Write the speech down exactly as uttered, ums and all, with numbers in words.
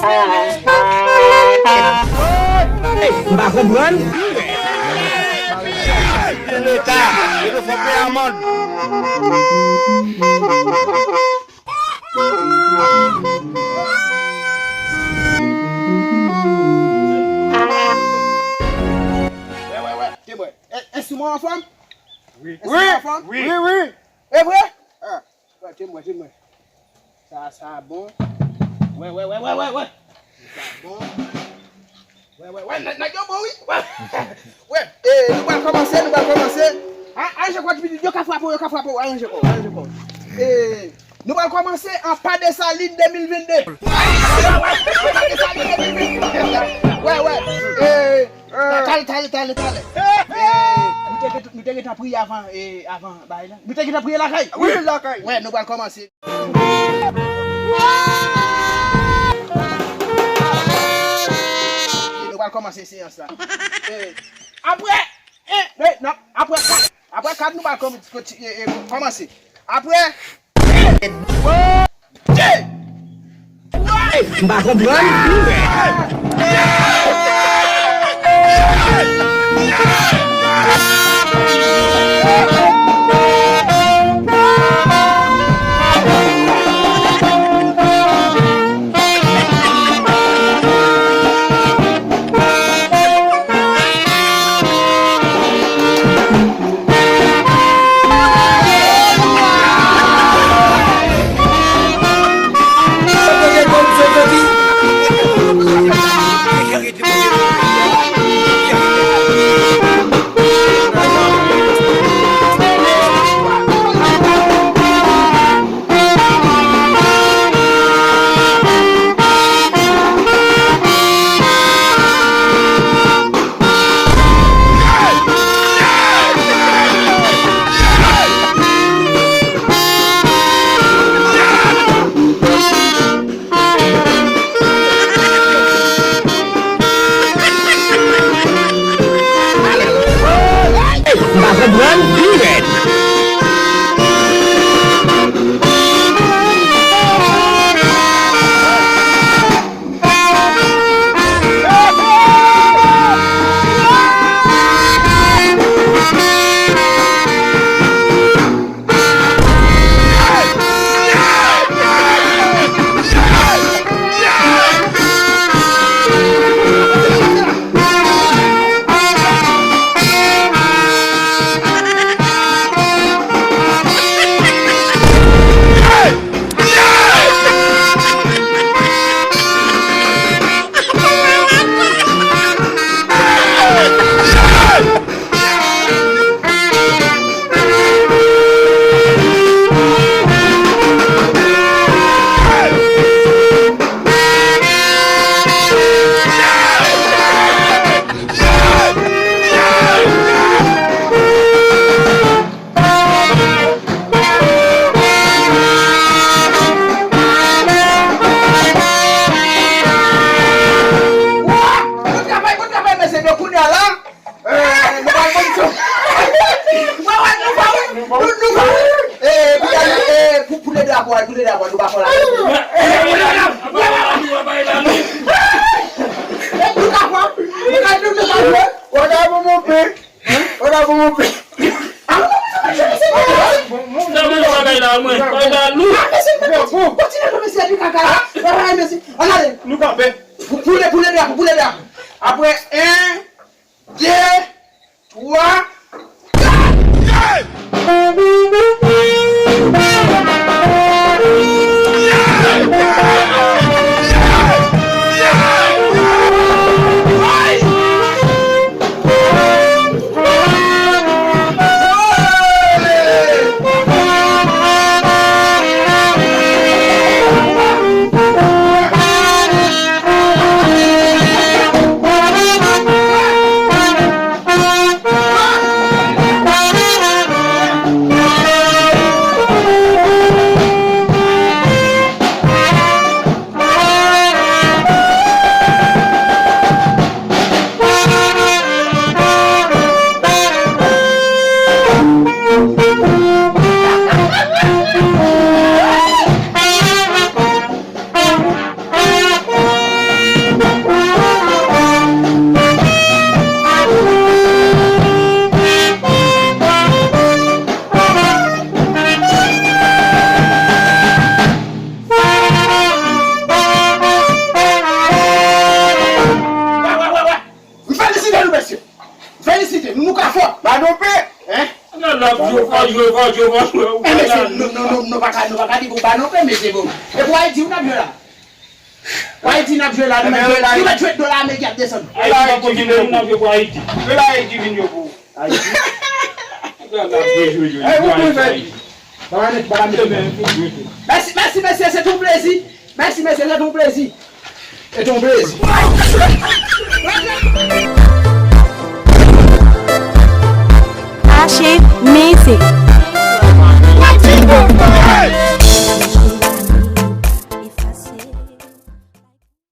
M pa konprann. Leta, yo fò peye amann. Wè, wè, wè, te bwè. E, enstriman an fòm? Wi. Enstriman an fòm? Wi, wi. E vre? Ah, wè, te bwè, te bwè. Sa, sa bon. Wè, wè, wè, wè, wè, wè. Sa bon. Wè, wè, wè, nèg, nèg yo bon, wi. Wè. Wè, e, nou pral kòmanse, nou pral kòmanse. A, aranje kò w, pitit, yo ka frape w, yo ka frape w, aranje kò w, aranje kò w. E, nou pral kòmanse an pa Desalin de mil vennde. Wè, wè, wè, wè. An pa Desalin de mil vennde. Wè, wè. E, talè, talè, talè, talè. E, nou te, nou te gentan priye avan, e, avan bagay la. Nou te gentan priye lakay. Wi, lakay. Wè, nou pral kòmanse. Nou pral kòmanse seyans la. E, apre, e, e, non, apre kat, apre kat, nou pral kòm-, konti-, e, e, kòmanse. Apre, e, de, twa. M pa konprann. M pa konprann pi rèd. Bon travay, bon travay, mesye, donk kounye a la, eh, nou pral konn sou. Wè, wè, nou pa wè, nou, nou pa wè. Eh, pou, eh, pou, pou lè de a pou, pou lè de a pou, nou pa fè la. Eh, pou lè de a, wè, wè, wè. Eh, nou ka fè, nou ka, nou ka jwe. Wè, nou ka monte. Hein? Wè, nou ka monte. Sa mwen bagay la, mwen. Bagay la lou. Nou kanpe. Pou, pou lè, pou lè de a, pou lè de a. Apre, en, de, twa, kat! Jwe fò, jwe fò, jwe fò. E mesye, nou, nou, nou, nou pa ka, nou pa ka di pou ba non, pe mesye, bon. E pou Ayiti, ou n ap jwe la? Pou Ayiti, n ap jwe la, nou mèt jwe, nou mèt jwe dola ameriken ap desann. Ayiti pa kontinye, nou ap jwe pou Ayiti. Jwe la Ayiti vin jwe pou Ayiti. Jwe la Ayiti. Mèsi, mèsi, mesye, se te yon plezi. Mèsi, mesye, se te yon plezi. Se te yon plezi. Achieve Music.